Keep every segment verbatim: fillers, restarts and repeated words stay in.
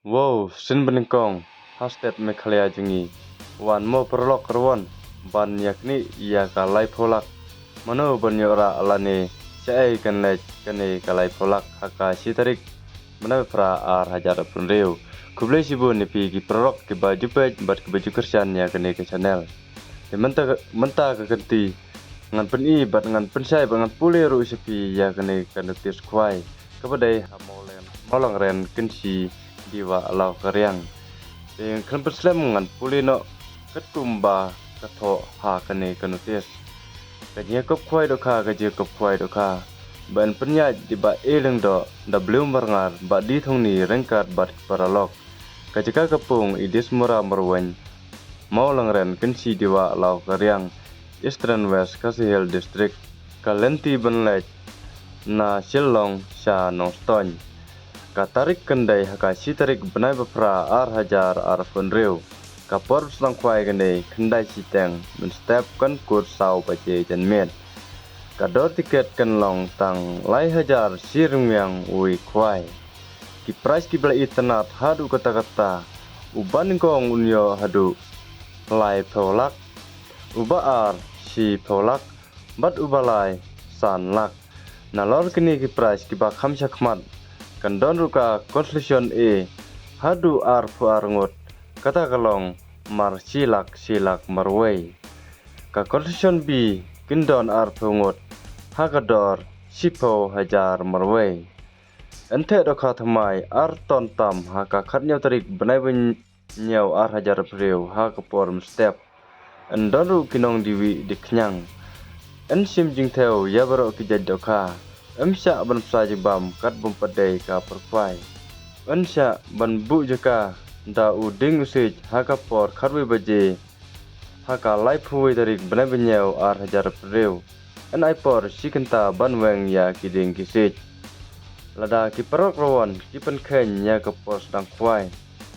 Wow, sien banyngkong, ha stet Meghalaya jong ngi. Wan mo paralok rawon, ban ïa knieh ïa ka laiphew lak. Mano ban ïoh rah lane shaei kan leit kane ka laiphew lak ha ka shi tarik bnai phra ar hajar arphew hynriew. Khublei shibun ïa phi ki paralok kiba ju peit bad kiba ju kyrshan ïa kane ka channel. Te mynta, mynta ka kynti ngan pyni bad ngan pynshai bad ngan pule ruh sha phi ïa kane ka notis khwai kaba dei ha Mawleng, Mawlangren Kynshi Diwa Law Kariang. Te khlem pynslem ngan pule noh katkum ba ka thoh ha kane ka notis. Ka jingïakop khwai dohkha, ka jingïakop khwai dohkha. Ba yn pynïaid i Bah E Lyngdoh, W Marngar, Bah D Thongni ryngkat bad ki paralok. Ka jaka ka pung i Dismura Marwein, Mawlangren Kynshi Diwa Law Kariang, Eastern West Khasi Hills District. Ka lynti ban leit na Shillong sha Nongstoiñ. Ka tarik kan dei ha ka shi tarik bnai ba phra ar hajar arphew hynriew. Ka por sdang khwai kan dei khyndai shiteng mynstep, kan kut saw baje janmiet. Ka dor tiket kan long tang lai hajar shi ryngwiang uwei khwai. Ki prize kiba la itynnad haduh katta katta, uba nyngkong un ïoh haduh laiphew lak, uba ar shiphew lak, bad uba lai san lak. Nalor kine ki prize kiba kham shakhmat, kan don ruh ka consolation A haduh arphew ar ngut, kata ka long mar shi lak, shi lak marwei. Ka consolation B kin don arphew ngut, ha ka dor shiphew hajar marwei. Yn theh dohkha thymmai ar ton tam ha ka khathynñiew tarik bnai ba hynñiew ar hajar arphew hynriew ha ka por mynstep. Yn don ruh ki nongdie wieh die khñiang. Yn shim jingthew ïa baroh ki jait dohkha. Ym shah ban bsa jingbam katba ym pat dei ka por khwai. Yn shah ban buh jaka da u dieng u siej ha ka por khatwei baje ha ka laiphew wei tarik bnai ba hynñiew ar hajar arphew hynriew. Yn ai por shi kynta ban weng ïa ki dieng ki siej. Lada ki paralok rawon ki pynkheiñ ïa ka por sdang khwai,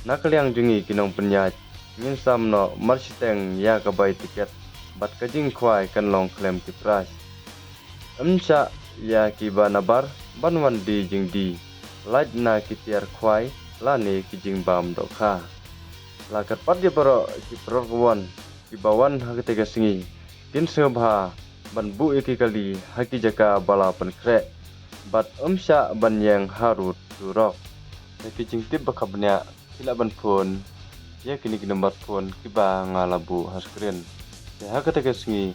na ka liang jong ngi ki nongpynïaid, ngin sam noh mar shiteng ïa ka bai tiket bad ka jingkhwai kan long khlem ki prize. Ym shah ïa kiba nabar ban wan die jingdie, lait na ki tiar khwai lane ki jingbam dohkha. La kyrpad ïa baroh ki paralok rawon kiba wan ha katei ka sngi, kin sngewbha ban buh ïa ki kali ha ki jaka ba la pynkhreh, bad ym shah ban ïeng harud surok. Ïa ki jingtip ba kham bniah, phi lah ban phone ïa kine ki number phone kiba nga la buh ha screen. Te ha katei ka sngi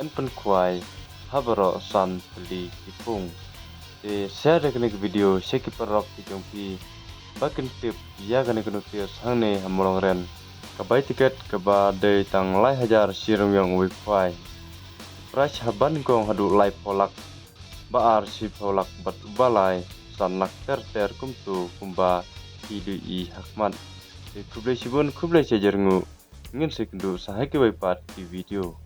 yn pynkhwai ha baroh san tylli ki pung. Te share da kane ka video sha ki paralok ki jong phi ba kin tip ïa kane ka notis hangne ha Mawlangren. Ka bai tiket kaba dei tang lai hajar shi ryngwiang uwei khwai. Prize ha banyngkong haduh laiphew lak, ba ar shiphew lak bad uba lai san lak ter ter kumto kumba ki dei i ha khmat. Te khublei shibun, khublei shibun. Ngin sa ïakynduh sa ha kiwei pat ki video.